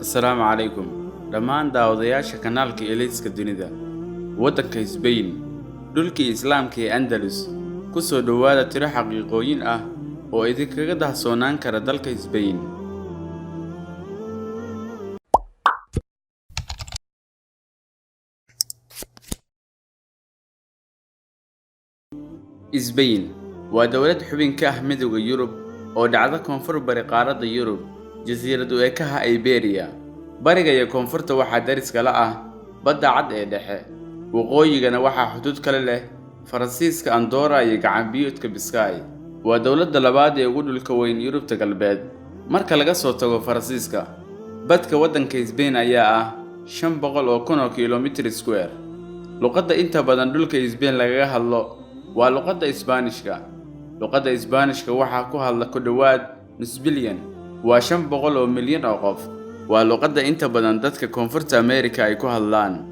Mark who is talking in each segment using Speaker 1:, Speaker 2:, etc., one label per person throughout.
Speaker 1: Asalaamu calaykum dhammaan daawadayaasha kanaalka Elayska Dunida. Waddanka Isbayn, dhulkii Islaamka ee Andalus, ku soo dhowaada tiro xaqiiqooyin ah oo idinkaga dahsoonaan kara dalka Isbayn. Isbayn waa dowlad xubin ka ah Midowga Yurub oo dhacda koonfur bari qaaradda Yurub, jasiirad u ekaha Iberia. Bariga iyo koonfurta waxaa daris kala ah Badda Cad ee Dhexe, waqooyigana waxaa xuduud kale leh Faransiiska, Andorra iyo gacan-biyoodka Biscay. Waa dowladda labaad ee ugu dhulka weyn Yurubta Galbeed marka laga soo tago Faransiiska. Badka waddanka Isbayn ayaa ah 500,000 oo kiiloomitir square. Luqadda inta badan dhulka Isbayn lagaga hadlo waa luqadda Isbaanishka. Luqadda Isbaanishka waxaa ku hadla ku dhowaad nus bilyan, waa 500 oo milyan oo qof. Waa luqadda inta badan dadka Koonfurta Ameerika ay ku hadlaan.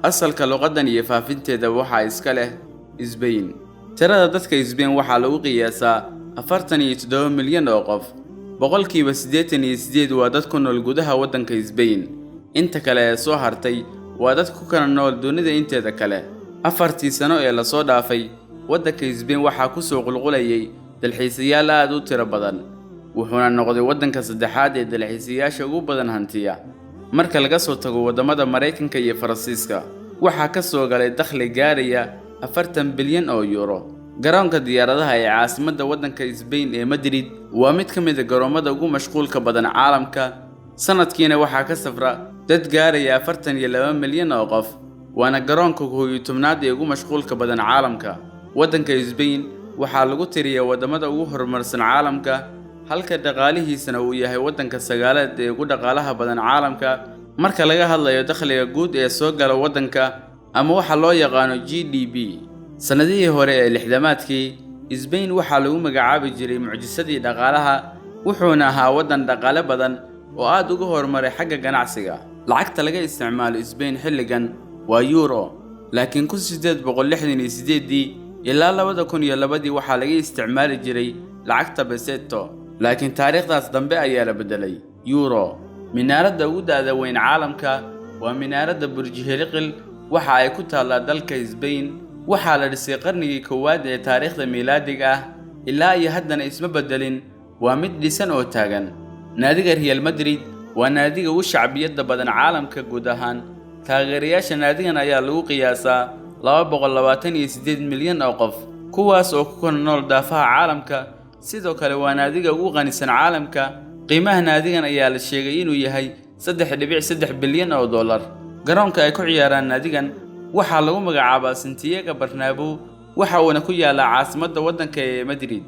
Speaker 1: Asalka luqaddan iyo faafinteeda waxaa iska leh Isbayn. Tirada dadka Isbayn waxaa lagu qiyaasaa 47 milyan oo qof. 88% waa dad ku nool gudaha waddanka Isbayn. Inta kale ee soo hartay waa dad ku kala nool dunida inteeda kale. Afartii sano ee la soo dhaafay, waddanka Isbayn waxaa ku soo qulqulayay dalxiisayaal aad u tiro badan, wuxuuna noqday waddanka saddexaad ee dalxiisayaasha ugu badan hantiya marka laga soo tago waddamada Maraykanka iyo Faransiiska. Waxaa ka soo galay dakhli gaaraya 40 bilyan oo euro. Garoonka diyaaradaha ee caasimadda waddanka Isbayn ee Madrid waa mid ka mid ah garoomada ugu mashquulka badan caalamka. Sanadkiina waxaa ka safra dad gaaraya 42 milyan oo qof, waana garoonka 11aad ee ugu mashquulka badan caalamka. Waddanka Isbayn waxaa lagu tiriyaa waddamada ugu horumarsan caalamka, halka dhaqaalihiisana uu yahay waddanka sagaalaad ee ugu dhaqaalaha badan caalamka marka laga hadlayo dakhliga guud ee soo gala waddanka ama waxa loo yaqaano GDP. Sannadihii hore ee lixdamaadkii, Isbayn waxaa lagu magacaabi jiray mucjisadii dhaqaalaha, wuxuuna ahaa waddan dhaqaale badan oo aad uga horumaray xagga ganacsiga. Lacagta laga isticmaalo Isbayn xilligan waa euro, laakiin 1868dii ilaa 2002dii waxaa laga isticmaali jiray lacagta peseto, laakiin taariikhdaas dambe ayaa la beddelay euro. Minaaradda ugu da'da weyn caalamka waa minaaradda Burj Hiriqil. Waxa ay ku taallaa dalka Isbayn. Waxaa la dhisay qarnigii koowaad ee taariikhda miilaadiga ah, ilaa iyo haddana isma beddelin, waa mid dhisan oo taagan. Naadiga Real Madrid waa naadiga ugu shacbiyadda badan caalamka guud ahaan. Taageerayaasha naadigan ayaa lagu qiyaasaa 228 milyan oo qof, kuwaas oo ku kala nool daafaha caalamka. Sidoo kale waa naadiga ugu qanisan caalamka. Qiimaha naadigan ayaa la sheegay inuu yahay 3.3 bilyan oo dollar. Garoonka ay ku ciyaaraan naadigan waxaa lagu magacaabaa Santiago Bernabeu, waxa uuna ku yaalaa caasimadda waddanka ee Madrid.